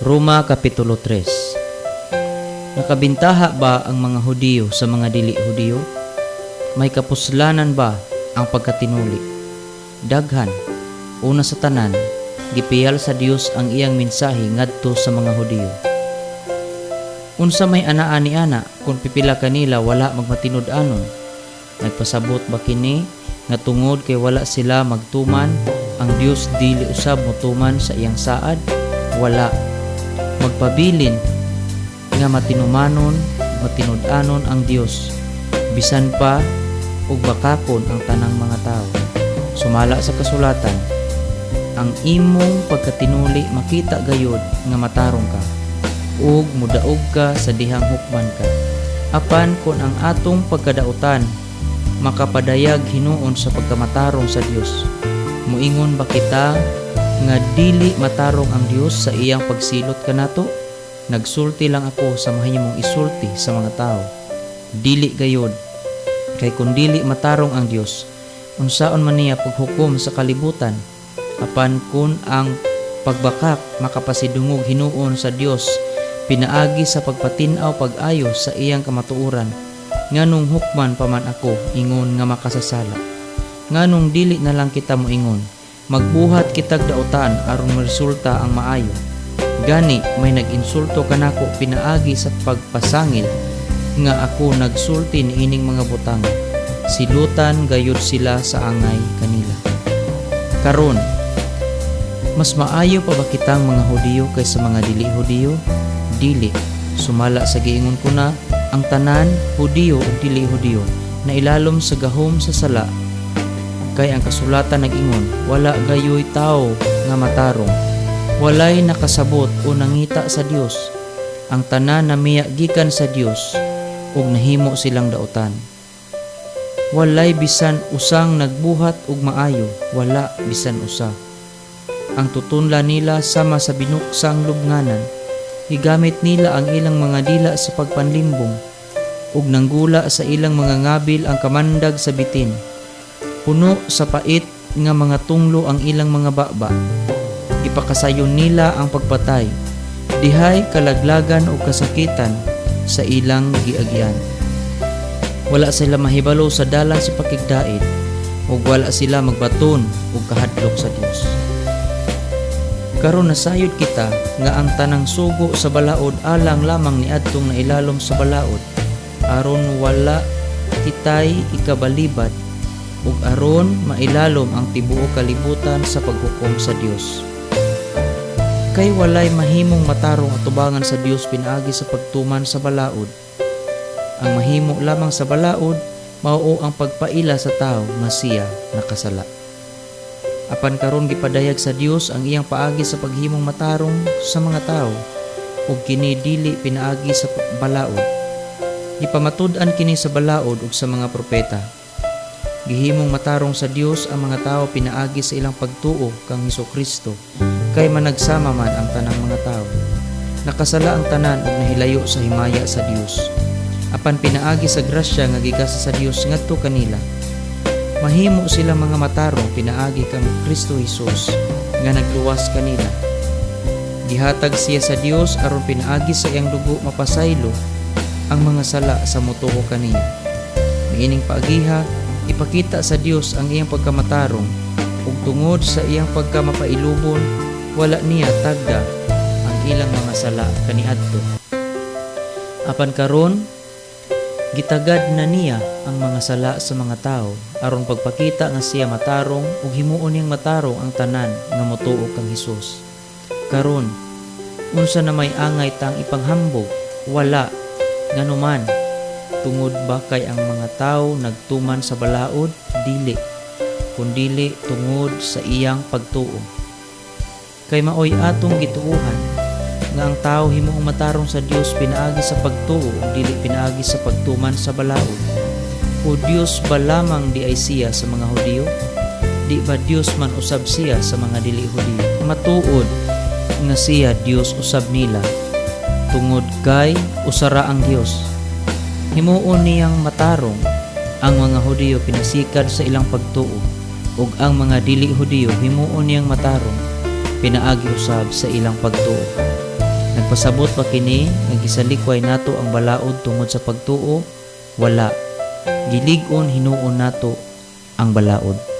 Roma Kapitulo 3. Nakabintaha ba ang mga Hudiyo sa mga dili Hudiyo? May kapuslanan ba ang pagkatinuli? Daghan. Una sa tanan, gipiyal sa Dios ang iyang mensahe ngadto sa mga Hudiyo. Unsa may anaa ni ana kung pipila kanila wala magmatinud-anon? Nagpasabot ba kini nga tungod kay wala sila magtuman, ang Dios dili usab motuman sa iyang saad? Wala. Magpabilin nga matinumanon, matinud-anon ang Dios bisan pa ug bakakon ang tanang mga tawo. Sumala sa kasulatan, ang imong pagkatinuli makita gayod nga matarong ka ug mudaog ka sa dihang hukman ka. Apan kon ang atong pagkadautan makapadayag hinuon sa pagkamatarong sa Dios, muingon ba kita nga dili matarong ang Dios sa iyang pagsilot kanato? Nagsulti lang ako sa mahimong isulti sa mga tao. Dili gayod. Kay kun dili matarong ang Dios, unsaon man niya paghukom sa kalibutan? Apan kun ang pagbakak makapasidungog hinuon sa Dios pinaagi sa pagpatin-aw pag-ayo sa iyang kamatuoran, nganong hukman pa man ako ingon nga makasasala? Nganong dili na lang kita moingon, "Magbuhat kitag dautan aron moresulta ang maayo"? Gani may nag-insulto kanako pinaagi sa pagpasangil nga ako nagsulti niining mga butang. Silutan gayud sila sa angay kanila. Karon, mas maayo pa ba kitang mga Hudiyo kaysa mga dili Hudiyo? Dili. Sumala sa giingon ko na, ang tanan, Hudiyo ug dili Hudiyo, na ilalom sa gahom sa sala. Kay ang kasulatan nag-ingon, "Wala gayoy tawo nga matarong. Walay nakasabot o nangita sa Dios. Ang tanan namiya gikan sa Dios ug nahimo silang dautan. Walay bisan usang nagbuhat og maayo, wala bisan usa. Ang tutunlan nila sama sa binuksang lubnganan. Gigamit nila ang ilang mga dila sa pagpanlimbong ug nanggula sa ilang mga ngabil ang kamandag sa bitin. Puno sa pait nga mga tunglo ang ilang mga baba. Gipakasayon nila ang pagpatay. Dihay kalaglagan ug kasakitan sa ilang giagyan. Wala sila mahibalo sa dalan sa pakigdait ug wala sila magbaton og kahadlok sa Dios." Karon nasayod kita nga ang tanang sugo sa balaod alang lamang niadtong nailalom sa balaod, aron wala kitay ikabalibad ug aron mailalom ang tibuok kalibutan sa paghukom sa Dios. Kay walay mahimong matarong atubangan sa Dios pinaagi sa pagtuman sa balaod. Ang mahimo lamang sa balaod mao ang pagpaila sa tawo nga siya nakasala. Apan karon gipadayag sa Dios ang iyang paagi sa paghimong matarong sa mga tawo, ug kini dili pinaagi sa balaod. Gipamatud-an kini sa balaod ug sa mga propeta. Gihimong matarong sa Dios ang mga tawo pinaagi sa ilang pagtuo kang Hesukristo, kay managsama man ang tanang mga tawo. Nakasala ang tanan ug nahilayo sa himaya sa Dios. Apan pinaagi sa grasya nga gigasa sa Dios ngadto kanila, mahimo sila mga matarong pinaagi kang Kristo Hesus nga nagluwas kanila. Gihatag siya sa Dios aron pinaagi sa iyang dugo mapasaylo ang mga sala sa motuo kaniya. Niining paagiha ipakita sa Dios ang iyang pagkamatarong, ug tungod sa iyang pagkamapailubon wala niya tagda ang ilang mga sala kaniadto. Apan karon gitagad na niya ang mga sala sa mga tawo aron pagpakita nga siya matarong ug himuon niyang matarong ang tanan nga motuo kang Hesus. Karon, unsa na may angay tang ipanghambog? Wala. Nganuman? Tungod ba kay ang mga tawo nagtuman sa balaod? Dili. Kundili tungod sa iyang pagtuo. Kay maoy atong gituohan nga ang tao himuong matarong sa Dios pinaagi sa pagtuo ug dili pinaagi sa pagtuman sa balaod. O Dios ba lamang diay siya sa mga Hudiyo? Di ba Dios man usab siya sa mga dili Hudiyo? Matuod nga siya Dios usab nila, tungod kay usara ang Dios. Himuon niyang matarong ang mga Hudiyo pinasikad sa ilang pagtuo, ug ang mga dili Hudiyo himuon niyang matarong pinaagi usab sa ilang pagtuo. Nagpasabot ba kini nga gisalikway nato ang balaod tungod sa pagtuo? Wala. Gilig-on hinuon nato ang balaod.